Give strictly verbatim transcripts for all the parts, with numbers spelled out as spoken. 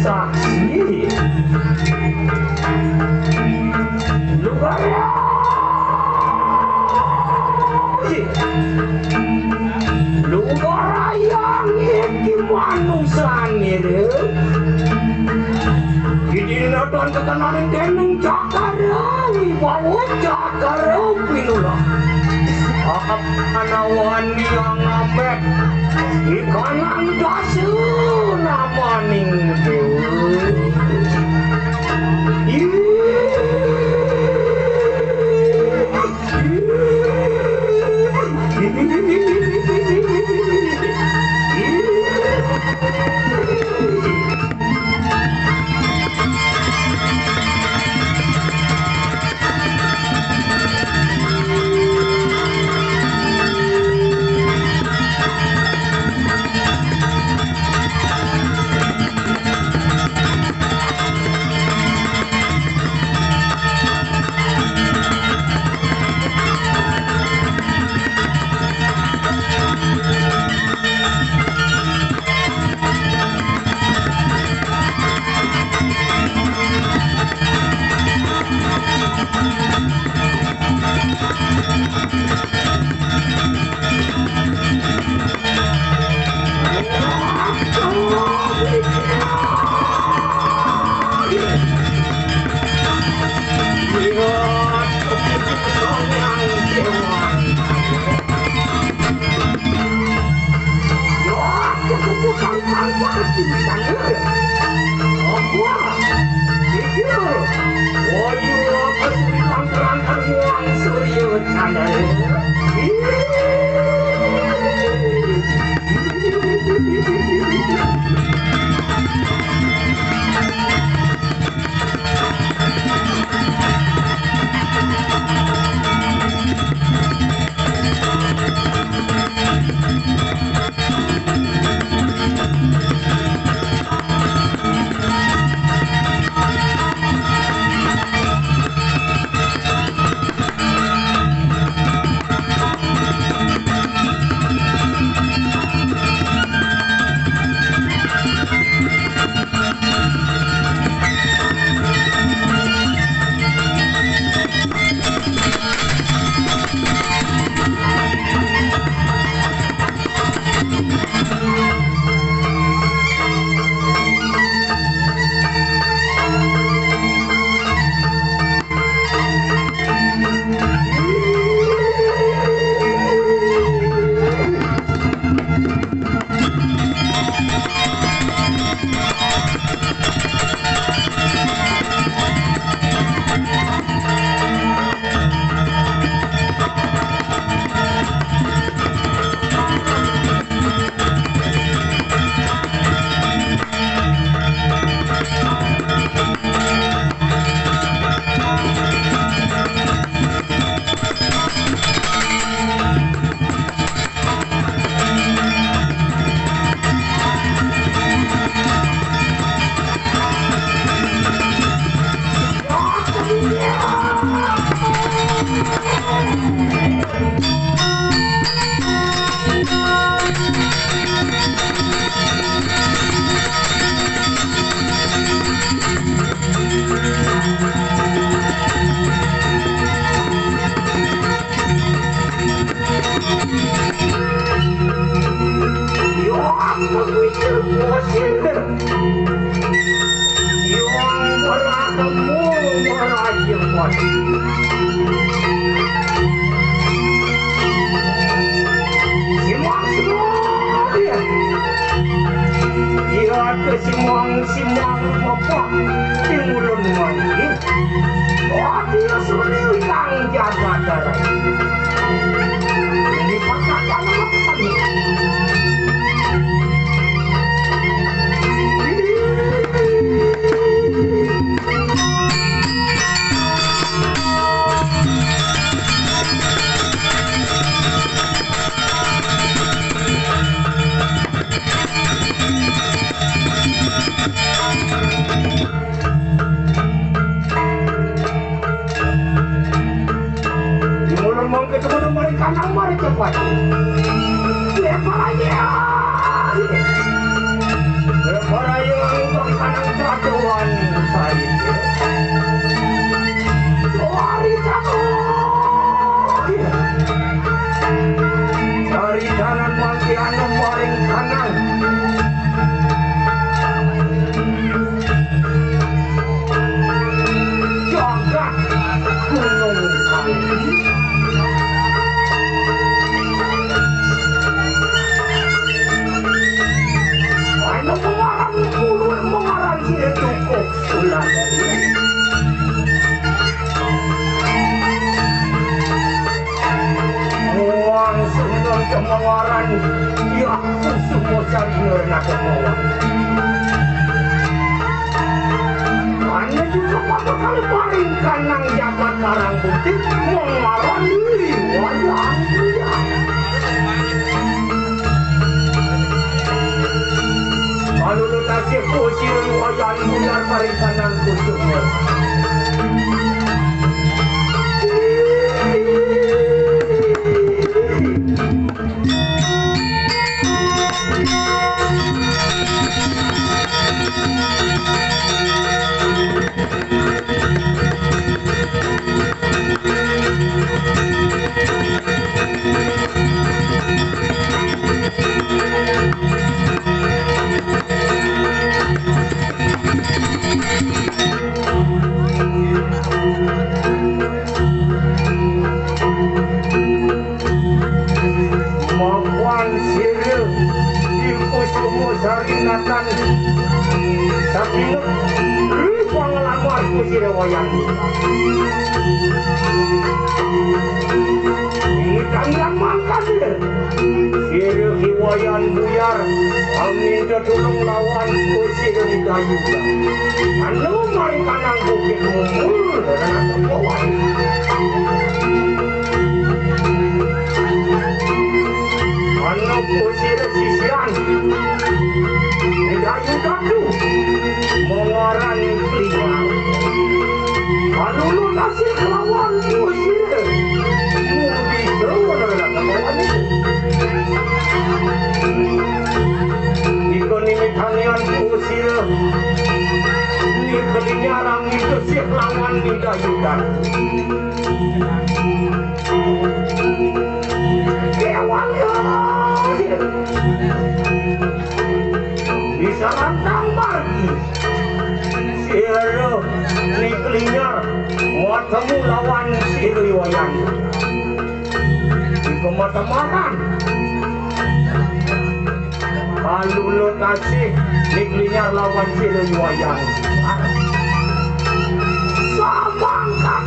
Saksi. Lugarayang. Lugarayang iki manungsané, Rek. Iki nonton kekenalan dening Cakara Wibawa, Cakara Pinula. Apa nawani yang ambek? Ikanang dasa namaning dewa. Simang, simang, apa? Di mulon mandi. Adi suri kang jaga darai. Ini pakakan apa pesan? Mulai mangke teman mari kanang mari cepat. Lepas aja Kaduan saiki. Warisan. Dari danan mangke anu maring kanang. Jagat Gunung Kawi. Anu mengaran purun mengaran sira cukup ulah. Muang sundun kemengaran ya kusuma sarina renata mawon. Ane juga bakal paring kanang jagat karang putih mengaran liwayan. Kalulu tasih kucing wayan buyar parisanan kucingnya. Mapan sira di kusuma sarinatan sakinut ri panglamar kusira wayan. Ini kang mangkat sira. Sira ki wayan buyar, amin tetulung lawan kusira di dayu. Anu mari kanang bukit mumul, dan aku bawa. Ana kusira sisian. Dayu dadu. Mengaran lima. Kalulu tasih kelawan kusira. Mudi dawa lawan itu. Iko nimitanian kusira. Nikelinyarang itu sih lawan Dayu dadu. Kewan bisa lantang margi. Sira niklinyar matemu lawan sira wayan. Iku matemakan. Kalulu tasih niklinyar lawan sira wayan. Samangkat.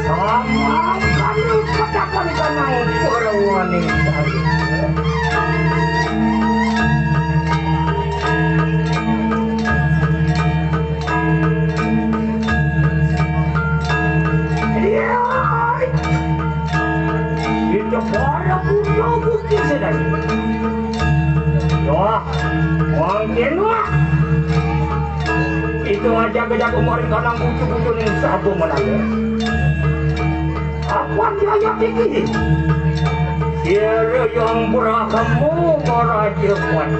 Sama kami katakan kanang perwani. Iya. Itu para punya bukti sedang. Wah, mungkin wah. Itu aja gejak umur kanang bucu-bucu ning sabu menang. Apa dia yang tinggi? Sira yang berakamu merajakan.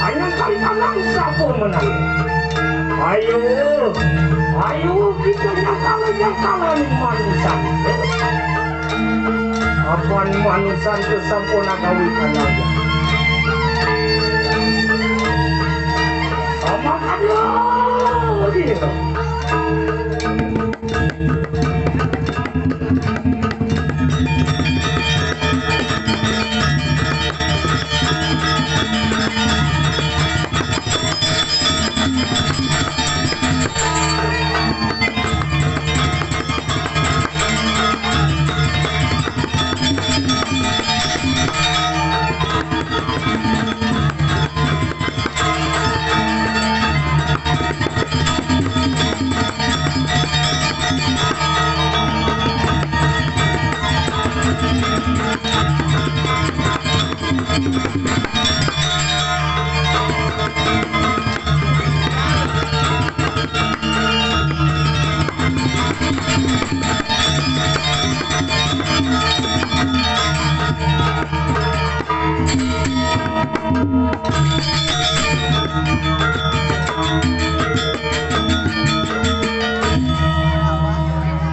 Ayo kali kanang sabu menang. Ayo, ayo kita nyakal nyakalan manusia. Apan manusan tu sampun agawi kanaya. Sama kadya dia.